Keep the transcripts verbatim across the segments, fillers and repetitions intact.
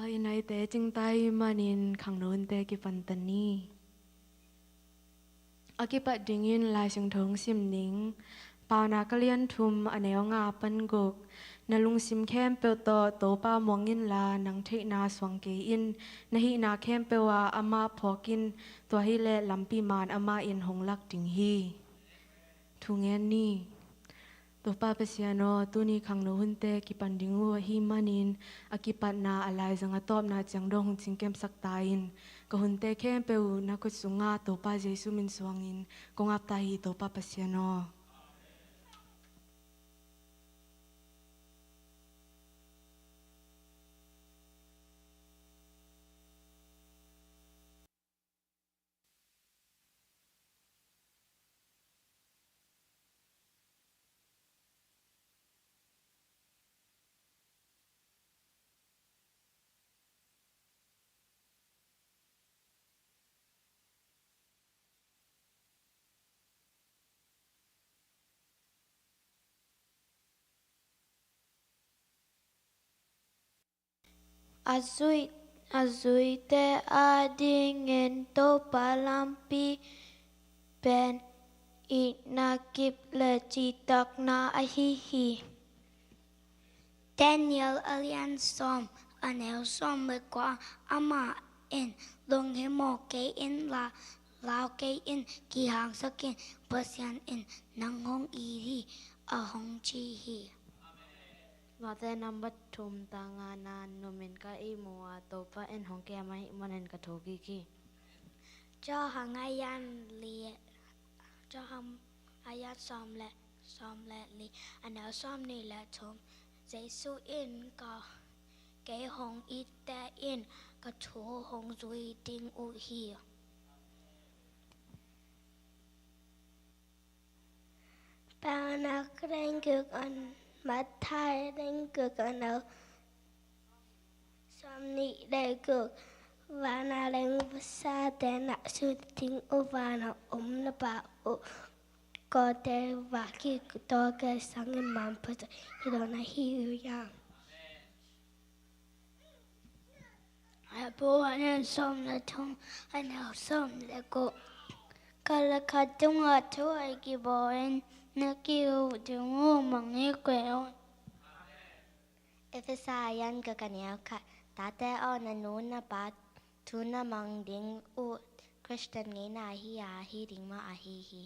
I naite cingta ahih manin khangno hunte kipan ta ni. A kipat dingin Lai Siangtho hong sim ning. Paunak a lian thum, a neu nga pan guk. Na lungsim khempeuh tawh Topa muang inla, nang theihna suang kei in. Na hihna khempeuh ah amah phawk in, tua hileh lampi man amah in hong lak ding hi. Thu ngen ni. Topa Pasian aw, tuni khangno hunte kipan ding uh ahih manin, a kipatna a laizang a tawpna ciang dong hong cingkemsak ta in. Ka hunte khempeuh uh na khut sungah Topa Jesu min suangin kong ap ta hi, Topa Pasian aw. A zui, a zuite adingin Topa lampi pen itna kip le citakna ahi hi. Daniel a lian sawm, a neu sawm le kua, amah in, lunghimawh kei inla, lau kei in, kihangsak in, Pasian in nang hong it hi, a hong ci hi. Matthai number thum, tang ngana nop in ka ihmu a, Topa in hong kem ahih manin ka thuk kik hi. Johan a lian li, Johan a lian sawm le, sawm le li, a neu sawmnih le thum. Jesu in, ka, kei hong itte in ka thu hong zui ding uh hi. Paunak a lian guk, Matthai a lian guk, a neu sawmnih le guk. Van a leng vasate na sut ding uh, van a om na pa uh kawte va kik tawh kei sangin manpha tawh hi lo na hi uh hiam? Hebru a lian sawm le thum, a neu sawm le guk. Khat le khat tungah thu a kibawl in na ki-uk ding uh mangngilh kei un. Efesa a lian khat, a neu khat. Tate aw, na nu na pa thu na mang ding uh Khristian ngeina ahi a, ahi ding mah ahi hi.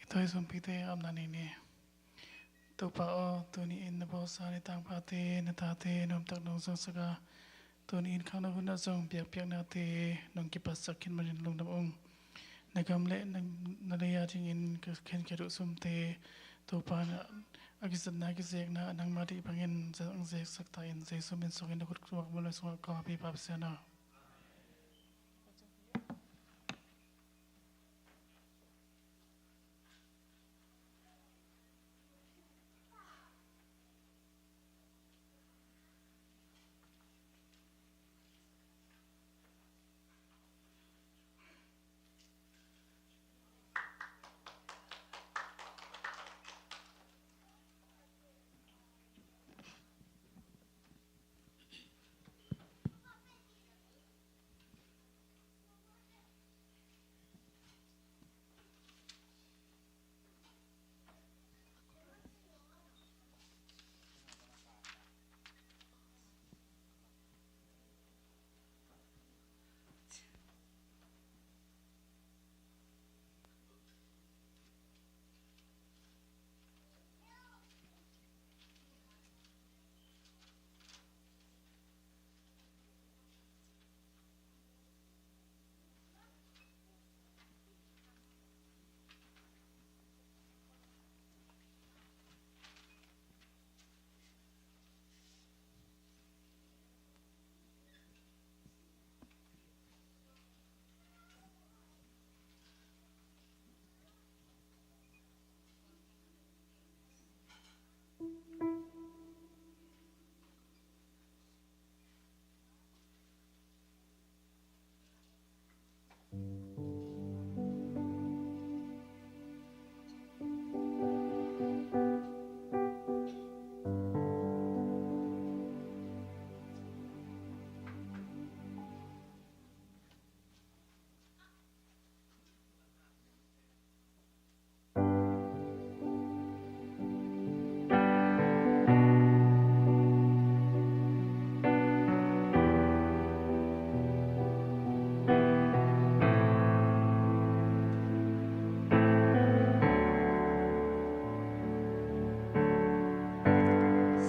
I tawisumpite a omna nei ni. Topa aw, tuni-in na bawlsa na tangphate, na tate na omtak nong zangsak a, tuni-in khangno hunah zong biakpiaknate nong kipatsak khin manin lungdam ung. Na gam le na, na lei adingin ka khenkhiat uh sumte, Topa na, a kizatna kizekna nangmah deih bangin zang zeksak ta in, Jesu min suangin na khut sungah, mual sungah ka ap hi, Pa Pasian aw.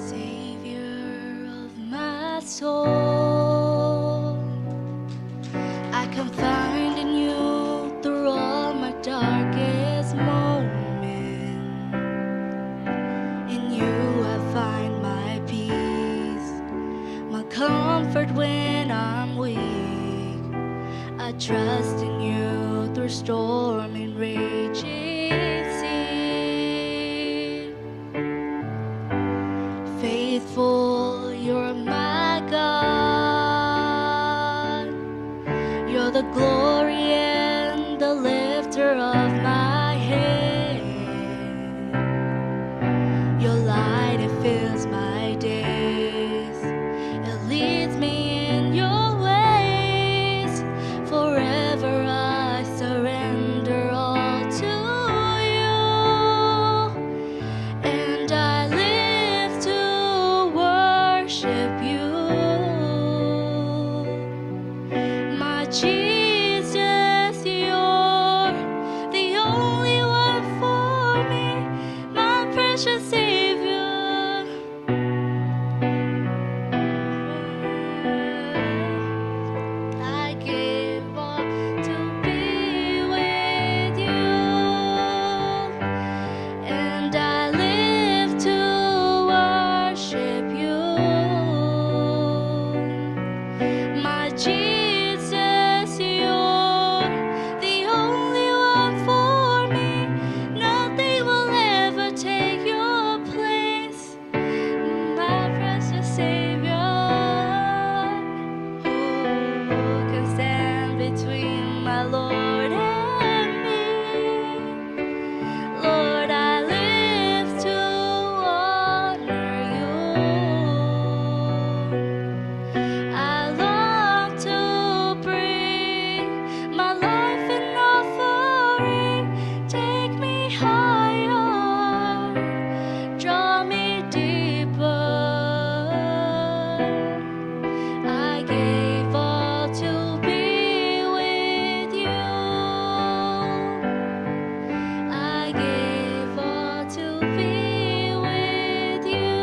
Savior of my soul, I confide in you through all my darkest moments. In you I find my peace, my comfort when I'm weak. I trust in you through storm and raging sea. Faithful, you're my God. You're the glory and the lifter of my head. Your light, it fills my days. It leads me in your ways. Forever I surrender all to you, and I live to worship you. My Jesus, you're the only one for me, my precious Savior. I give all to be with you, and I live to worship you. My Jesus, you're the only one for me. Nothing will ever take your place. My precious Savior, who can stand between my Lord and me? Lord, I live to honor you. I long to bring my life an offering. Take me higher, draw me deeper. I gave all to be with you. I gave all to be with you.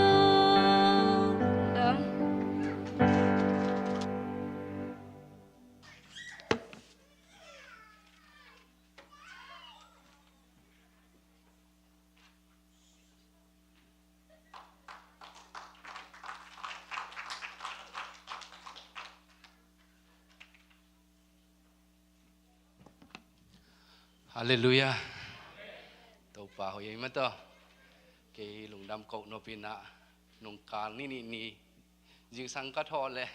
Halleluiah. Topa hoih ei mataw. Kei lungdam koh nopin ah nungkal ni nih ni zingsang ka thawh leh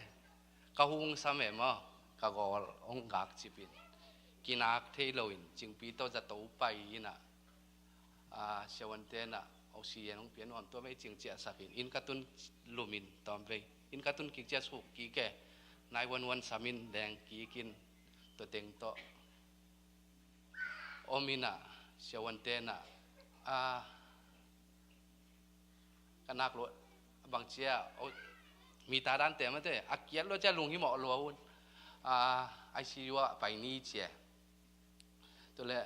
ka hung sam e maw, ka gawl hong gak cipin kinak thei loin cingpi tawh zato pai in ah, a, siavuante in ah oxygen hong pia nuam tua mei cing ciahsakin inn ka tun lumin tawm vei inn ka tun kik ciah suk kik e, nine one one samin deng kikin tua teng tawh om in ah siavuante in ah, a, ka nak lua bang cia, o, mi ta dan te mate a kiat lua cia lunghimawh lua un, a, I C U ah pai ni cia. Tule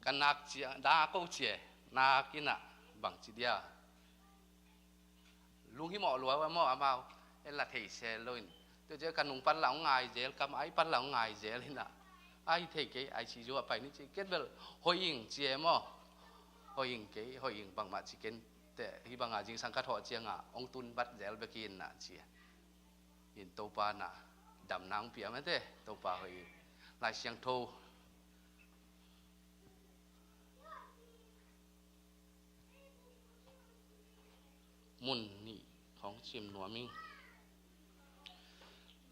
ka nak cia da ko cia nak in ah bang ci dia lunghimawh lua a maw amau en la thei se loin. Tua cia ka nung pan la hong ngai zel, kam ai pan la hong ngai zel in ah ai thei kei, I C U ah pai ni ci ken bel hoih ing cia maw. Hoih ing kei, hoih ing bangmah ci ken teh, hih banga zingsang ka thawh cianga hong tun bat zel bek in ah cia. In Topa na damna hong pia mate, Topa hoih ing. Lai Siangtho mun nih khawng sim nuam ing.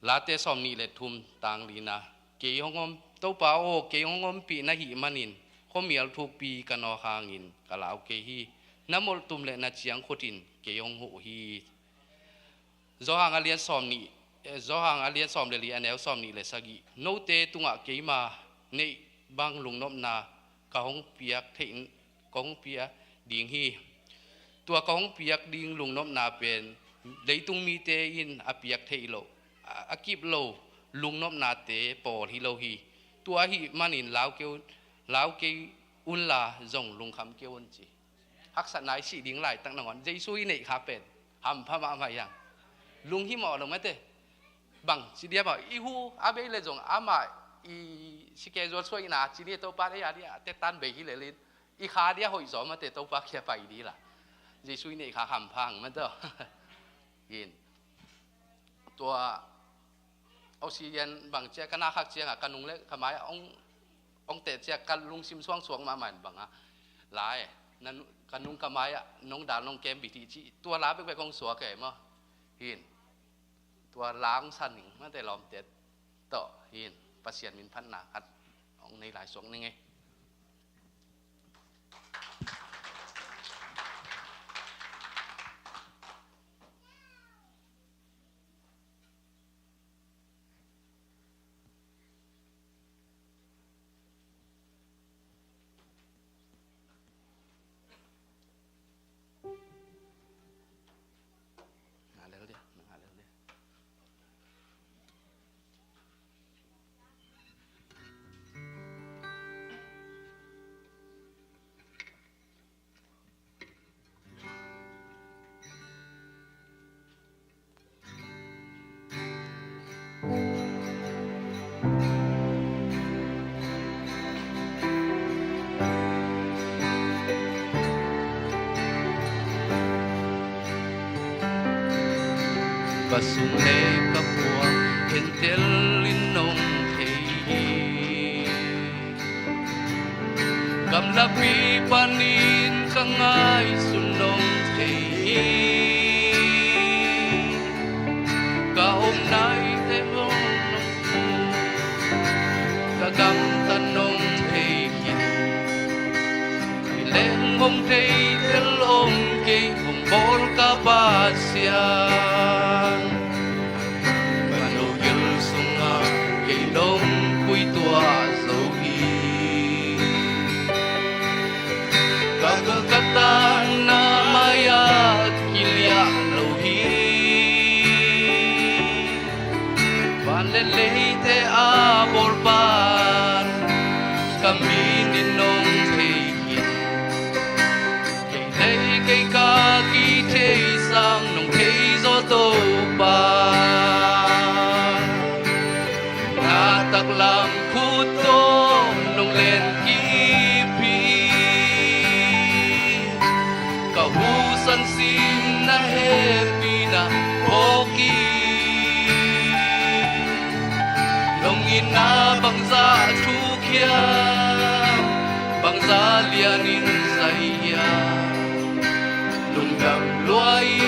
Late sawm nih le thum tang lina. Kei hong om, Topa aw, kei hong ompih na hih manin khuamial thukpi ka nawk hangin ka lau kei hi. Na molhtum le na ciangkhutin kei hong huh hi. Johan a lian sawm nih, eh, Johan a lian sawm le li a neu sawm nih le sagih. Note tungah keima neih bang lungnopna ka hong piak theih, ka hong pia ding hi. Tua ka hong piak ding lungnopna pen leitung mite in a piak theih loh, a, a kip lo lungnopnate pawl hi lo hi. Tua ahih manin lau kei un, lau kei unla zong lungkham kei un ci. Haksatna i sih ding laitak nangawn Jesu i neih kha pen hampha mahmah hi hang. Lunghimawh lo mate. Bang ci dia maw, i hu a bei le zong amah i schedule suaihna ci ni, Topa lei a dia tetan bei hi lelin i kha dia hoih zaw mate, Topa kia pai di la. Jesu i neih kha hampha hang mate. In tua oxygen bang cia ka na khak cianga ka nung le ka mai ah ong, ong teh cia ka lungsim suangsuang mahmah in banga lai na nu-, ka nung ka mai ah nong dal nong kem bi ti ci, tua la bekbek ong suak e maw. Hin tua la ong san ning mate lawmte tawh hin Pasian min phatna khat ong nei lai suak ning e. Ka sum le ka puak entel in nong thei hi. Gamlapi panin ka ngaihsun nong thei hi. Ka om naite mong nong mu, ka gamtat nong thei hi. Kei leng hong thei tel om kei hong bawl ka Pasian. Ka no gil sungah kei nong pui tuah zo hi. Ka gul ka tan na mai-ah kiliah lo hi. Van le leite a bawlpa'n ka min in nong thei hi. Kei thei kei ka kithei sang nong thei zaw Topa. Na taklam khut tawh nong len kip hi. Ka husan sim na hehpihna phawk hi. Nong itna bangzah thuk hiam, bangzah lianin zai hiam, lungdam lua hi.